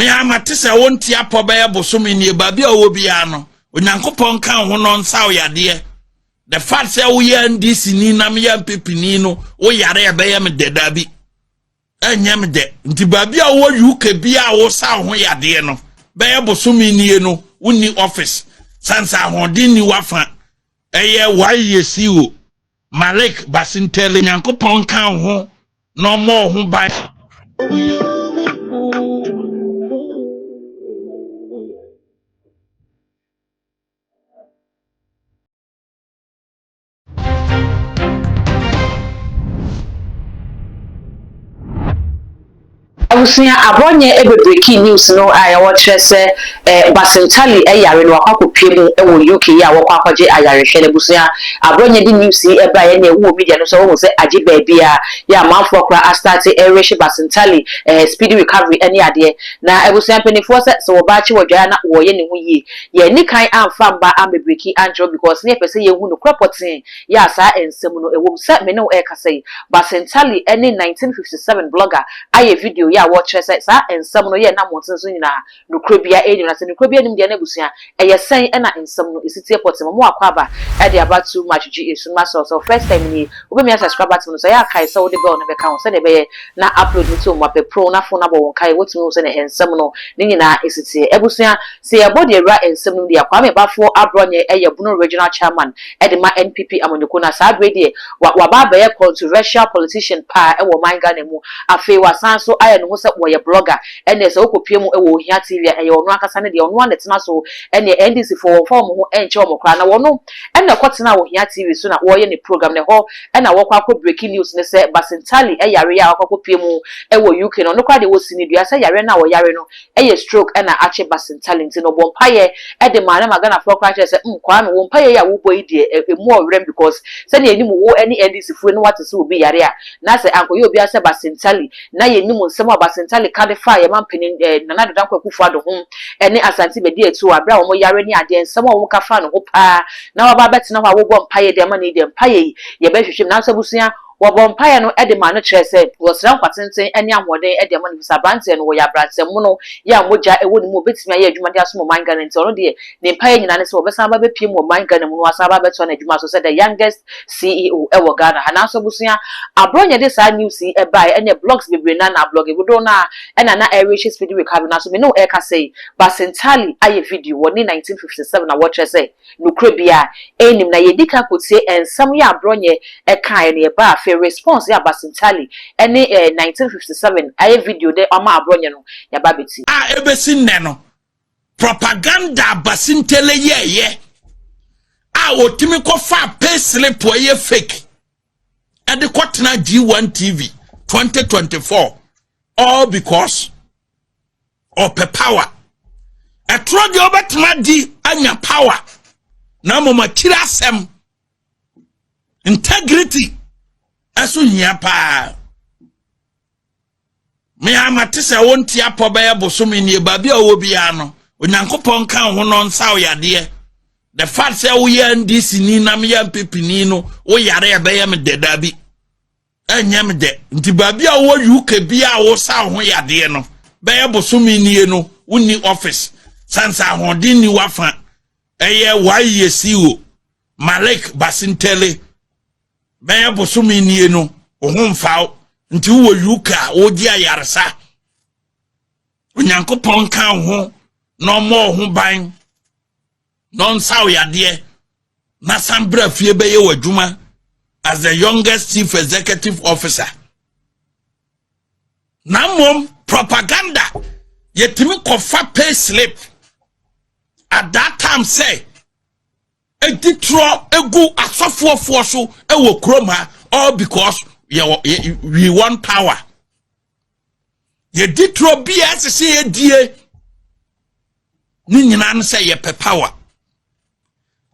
Me ara mate sɛ wonte apɔ bɛyɛ bosome nie, baabi a ɔwɔ biara no, Onyankopɔn nka wo ho na ɔnsa wo yadeɛ. The fact sɛ woyɛ NDC ni na meyɛ NPP ni no, woyare a ɛbɛyɛ me dɛ daabi. Ɛnyɛ me dɛ. Nti baabi a wowɔ UK bi a wosa wo ho yadeɛ no, bɛyɛ bosome nie no, wonni office. Sane sɛ ahoɔden nni w'afa. Ɛyɛ YECO. Malik Basintale. Nyankopɔn nka wo ho na ɔmmɔ wo ho ban. Abusua abɔnyɛ ɛbɛ breaking news no a ɛwɔ kyerɛ sɛ eh, Basintali ɛyare no wakɔ akɔpue mu ɛwɔ UK yi a wɔkɔ akɔgye ayarehwɛ no. Abusua abɔnyɛ de news yi ɛbaeɛ ɛna ɛwɔ wɔ media no so wohu sɛ agye baabi a yɛ amanfoɔ koraa astarte ɛrehye Basintali eh, speedy recovery ɛne adeɛ. Na abusua mpanimfoɔ sɛ sɛ wɔba akye wɔ dwae a na wɔyɛ ne ho yie. Yɛnni kan amfa mba ambɛbreki ankyerɛ wo because ne yɛpɛ sɛ yɛhu nokorɛ pɔtee yɛ a saa nsɛm no ɛwom sɛ me ne wo ɛrekasa yi, Basintali ne 1957 blogger ayɛ video yi a wɔrekyerɛ sɛ saa nsɛm no yɛ ɛnam mmɔnten so nyinaa nokorɛ biara nnim. Na sɛ nokorɛ biara nnim deɛ na abusua ɛyɛ sɛn na nsɛm no ɛsi teɛ pɔtee. Mo akwaaba de aba too much gye ɛsu no masrɛ wo sɛ wo first time nie wobɛmia subscribe button no so ɛyɛ a kae sɛ wode bell no bɛka ho sɛdeɛ ɛbɛyɛ na upload no to mu apɛ pron na phone abɔ wo nkae woatumi ahu sɛdeɛ nsɛm no ne nyinaa ɛsi teɛ. Abusua sɛ yɛbɔ deɛ awura nsɛm no mu deɛ a Kwame Baffour Abrɔnyɛ yɛ Bono Regional Chairman de ma NPP amanyɔkuo no a saa berɛ yi deɛ wa waba abɛyɛ controversial politician paa wɔ ɔman Ghana mu. Afei wasan nso ayɛ ne ho sɛ wɔyɛ blogger. Ɛnneɛ sɛ wokɔpue mu wɔ Ohia TV a ɛyɛ ɔno ankasa ne deɛ, ɔno ara na ɛtena so. Ɛnneɛ NDC foɔ wɔmfa wɔn ho nkyɛ wɔn koraa. Na wɔno na ɛkɔtenaa Ohia TV so na wɔreyɛ ne program no. Ɛhɔ na wɔkɔ akɔ breaki news no sɛ Basintali yare a wakɔ akɔpue mu wɔ UK no, ɔno koraa deɛ wɔsi no dua sɛ yareɛ no a ɔyare no Ɛyɛ stroke na akye Basintale nti no ɔbɔ mpaeɛ de maa no ma Ghanafoɔ koraa kyerɛ sɛ mm Kwame wo mpaeɛ yi a wobɔ yi deɛ ɛmu ɔwerɛm because sɛdeɛ yɛnim wo ne NDC foɔ yi na woate sɛ obi yare a na sɛ ankɔyɛ obiara sɛ Basintale na yɛnim nsɛm a Basintale ka de faa yɛn mampanin eh, Nana Addo Dankwa Akufo Addo ho ne Asante Bediatuo a berɛ a wɔn yare ne adeɛ nsɛm a wɔn ka faa ne ho paa na waba abɛtena hɔ a wobɔ mpaeɛ de ama no yi deɛ mpaeɛ yi yɛbɛhwehwɛ mu nanso abusua Wɔbɔɔ mpaeɛ no de maa no kyerɛɛ sɛ wɔsrɛ nkwa tenten ne ahoɔden de ama no efisɛ aberanteɛ no wɔyɛ aberanteɛ mono yɛ a mogya wɔ ne mu a ɔbɛtumi ayɛ adwuma de asom ɔman Ghana nti ɔno deɛ ne mpaeɛ nyinaa ne sɛ wɔbɛsan aba abɛpue mu wɔ ɔman Ghana mu na wasan aba abɛtoa n'adwuma so sɛ the youngest CEO wɔ Ghana ha. Nanso abusua Abronyɛ de saa news yi baeɛ ɛneɛ blogs bebree no ara na ablogge dodoɔ no ara na na ɛrehyɛ speedy recovery nanso me ne wo ɛrekasa yi Basintali ayɛ video wɔ ne 1957 a wɔkyerɛ sɛ Nokorɛ biara nnim na yɛdi kan kɔtie nsɛm yɛ a Brɔnyɛ kaeɛ no yɛbaa afei response yɛ a Basintali ne 1957 ayɛ video de ama Abrɔnyɛ no yɛaba abɛtie. A ɛbɛsi nnɛ no, propaganda a Basintale yɛeɛ a ɔtumi kɔfaa pay slip a ɛyɛ fake ɛde kɔtena G1 TV 2024 all because ɔpɛ power. Ɛtorɔ deɛ ɔbɛtena di anya power na mmom akyiri asɛm integrity ɛso hia paa. Me ama te sɛ wonte apɔ bɛyɛ bosome nie baabi a ɔwɔ biara no Onyankopɔn nka wo ho na ɔnsa wo yadeɛ. The fact sɛ woyɛ NDC ni na meyɛ NPP ni no woyare ɛbɛyɛ me dɛ daabi. Ɛnyɛ me dɛ. Nti baabi a wowɔ UK bi a wosa wo ho yadeɛ no bɛyɛ bosome nie no wonni office sane sɛ ahoɔden nni w'afa. Ɛyɛ YECO Malik Basintale bɛyɛ bosome nie no wo ho mfa wo nti wowɔ UK a wogye ayaresa. Onyankopɔn nka wo ho na ɔmmɔ wo ho ban na ɔnsa wo yadeɛ na san bra fie bɛyɛ w'adwuma as the youngest chief executive officer. Na mmom propaganda yɛtumi kɔfa pay slip at that time sɛ ɛdi torɔ egu asɔfoɔfoɔ so wɔ kurom ha all because yɛ we want power. Yɛdi torɔ bi a ɛsɛ sɛ yɛdie ne nyinaa no sɛ yɛpɛ power.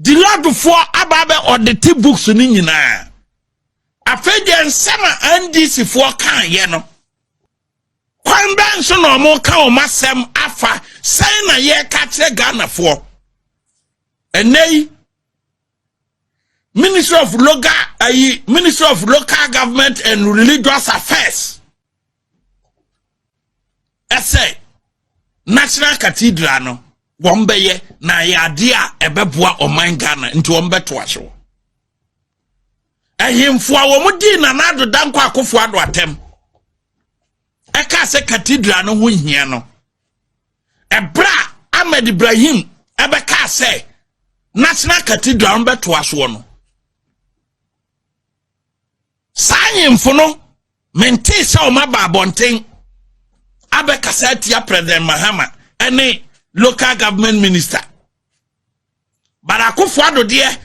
Diladofoɔ aba abɛ ɔdete books no nyinaa. Afei deɛ nsɛm a NDC foɔ kaeɛ no, kwan bɛn so na wɔn ka wɔn asɛm afa sɛn na yɛreka kyerɛ Ghanafoɔ? Ɛnɛ yi, Ministry of Local ayi Ministry of Local Government and Religious Affairs ɛsɛ. National Cathedral no wɔn bɛyɛ na ɛyɛ adeɛ a ɛbɛboa ɔman Ghana nti wɔn bɛtoa so. Ahemfo a wɔn dii Nana Addo Dankwa Akufo Addo atɛm ɛka sɛ cathedral no ho hia no, ɛberɛ a Ahmed Ibrahim ɛbɛka sɛ National Cathedral no bɛtoa soɔ no, saa ahemfo no mentee sɛ wɔn aba abɔnten abɛkasa atia President Mahama ɛne local government minister. But Akufo Addo deɛ,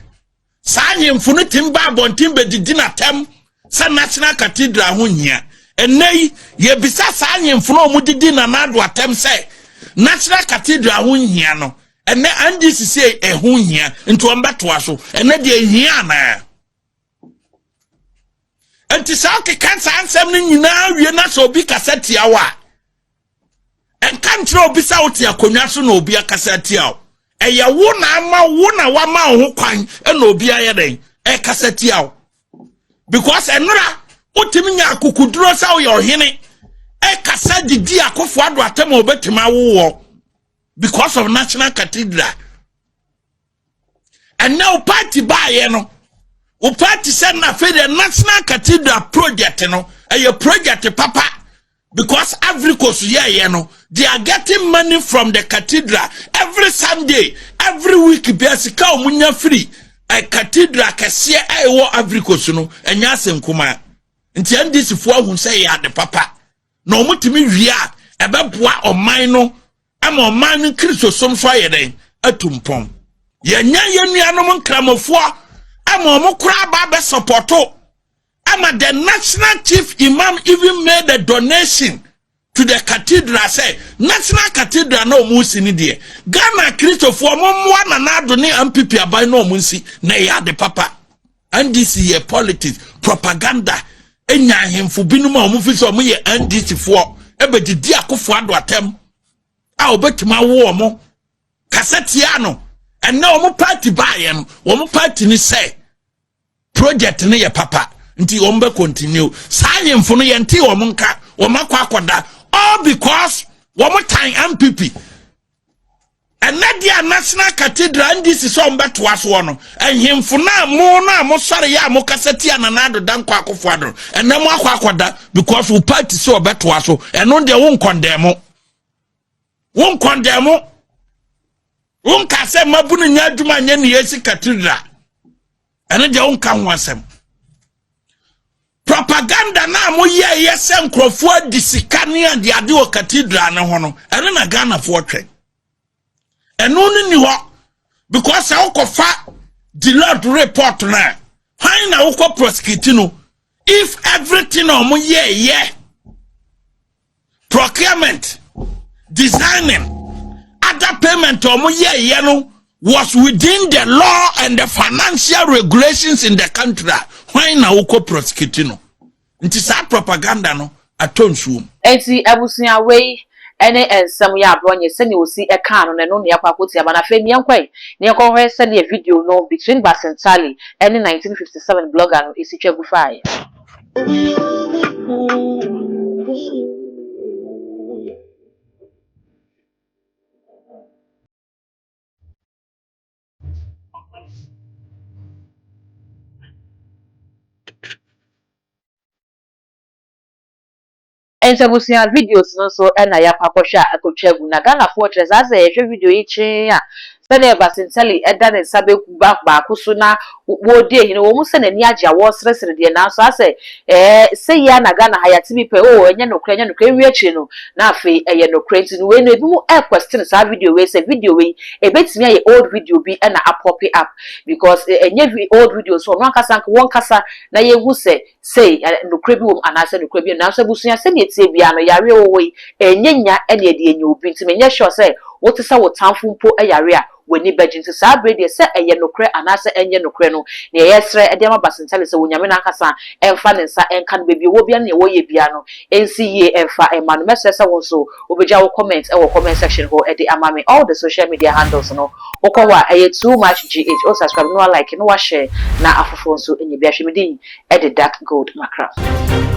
saa ahemfo no tim ba abɔnten bɛdidi n'atɛm sɛ National Cathedral ho nhia. Ɛnnɛ yi, yɛbisa saa ahemfo no a wɔdidi Nana Addo atɛm sɛ National Cathedral ho nhia no, ɛnnɛ NDC sɛ ɛho nhia, nti wɔn bɛtoa so. Ɛnnɛ deɛ nhia anaa? Nti saa ɔkeka saa nsɛm no nyinaa wie na sɛ obi kasa tia wo a, ɛnka nkyerɛ obi sɛ wote akonnwa so na obi akasa atia wo. Ɛyɛ wo na ama wo na wama wo ho kwan na obi ayɛ dɛn ɛkasa tia wo, because ɛnora wotumi nya akokuduro sɛ woyɛ ɔhene ɛkasa didi Akufo Addo atɛm a obɛtumi awowɔ because of National Cathedral. Ɛnɛ wo party baayɛ no, wo party sɛ na afei deɛ National Cathedral project no ɛyɛ project papa because Ivory Coast yɛɛyɛ no, they are getting money from the cathedral every Sunday, every week bia sika a wɔn nya firi ɛ cathedral kɛseɛ a ɛwɔ Ivory Coast no ɛnyɛ asɛm kumaa. Nti NDC foɔ ahu sɛ ɛyɛ ade papa na wɔn tumi wie a ɛbɛboa ɔman no ama ɔman no Kristosom so ayɛ dɛn atu mpɔn. Yɛnya yɛn nuanom nkramofoɔ ama wɔn koraa aba abɛsɔpɔto ama the national chief imam even made a donation to the cathedral sɛ National Cathedral na wɔn si ne deɛ, Ghana Kristofoɔ wɔn mmoa Nana Addo ne NPP aban na wɔn nsi na ɛyɛ ade papa. NDC yɛ politics propaganda enya ahemfo binom a wɔn fi sɛ wɔn yɛ NDC foɔ ɛbɛdidi Akufo Addo atɛm a wɔbɛtumi awo wɔn kasa tia no. Ɛnna wɔn party baayɛ no, wɔn party ni sɛ project no yɛ papa nti wɔn bɛ continue. Saa ahemfo no yɛn ti wɔn nka wɔn akɔ akɔda all because wɔn tan NPP. Ɛnɛ deɛ a National Cathedral NDC sɛ wɔn bɛtoa soɔ no, ahemfo no a mo no a mo sɔre yɛ a mo kasa tia Nana Addo Dankwa Akufo Addo, ɛnɛ mo akɔ akɔda because wo party sɛ wɔbɛtoa so. Ɛno deɛ wo nkɔndɛn mo, wo nkɔndɛn mo, wo nka sɛ mmabunu nyɛ adwuma nyɛ ne yɛsi cathedral. Ɛno deɛ wonka ho asɛm. Propaganda na mo yɛɛyɛ sɛ nkurɔfoɔ adi sika ne adeade wɔ cathedral no ho no, ɛno na Ghanafoɔ twɛn. Ɛno no ni hɔ because sɛ wokɔfa Deloitte report no a, hwan na wokɔ prosecute no if everything a ɔmo yɛɛyɛ, procurement, designing, other payment a ɔmo yɛɛyɛ no was within the law and the financial regulations in the country a, hwan na wokɔ prosecute no? Nti saa propaganda no atɔ nsuom. Enti abusua, wei ne nsɛm yɛ aborɔnyɛ sɛnea osi kaa no na ɛno na yɛakɔ akɔtie ama no. Afei meɛnkɔ ɛ na yɛnkɔhwɛ sɛdeɛ video no between Basintale ne 1957 blogger no si twa gu faeɛ. Nti abusua, videos no nso na yɛakɔ akɔhwɛ a akɔtwa agu na Ghanafoɔ kyerɛ saa sɛ yɛhwɛ video yi kyee a, sɛdeɛ Basintale da ne nsa bɛgu baako so na wɔredi ahi no, wɔn mu sɛ n'ani agye a wɔreseresere deɛ, nanso asɛ ɛɛ sɛ yi ara na Ghana ha yɛate bi pɛ, oh, ɛnyɛ nokorɛ, ɛnyɛ nokorɛ, ɛnwie akyire no na afei ɛyɛ nokorɛ. Nti no wei no ebinom ɛrequestion saa video wei sɛ video wei ɛbɛtumi ayɛ old video bi na apɔpe up because ɛnyɛ old video nso ɔno ankasa nka wɔnkasa na yɛhu sɛ sei nokorɛ bi wɔ mu anaasɛ nokorɛ bi nni mu. Nanso abusua, sɛdeɛ ɛteɛ biara no, yareɛ wɔ hɔ yi, ɛnyɛ nya na ɛde anya obi, nti menyɛ sure sɛ wote sɛ wo tamfo mpo yare a, w'ani bɛgye. Nti saa berɛ yi deɛ, sɛ ɛyɛ nokorɛ anaasɛ ɛnyɛ nokorɛ no, deɛ yɛsrɛ de ama Basintale sɛ Onyame no ankasa mfa ne nsa nka no, baabi ɔwɔ biara ne deɛ ɔreyɛ biara no, ɛnsi yie mfa mma no. Mɛsrɛ sɛ wo nso wobɛgya wo comment wɔ comment section hɔ de ama me. All the social media handles no, wokɔ hɔ a, ɛyɛ Too Much GH. Wo subscribe na wa like na wa share na afoforɔ nso anya bi ahwɛ. Me din de Dark Gold Macra.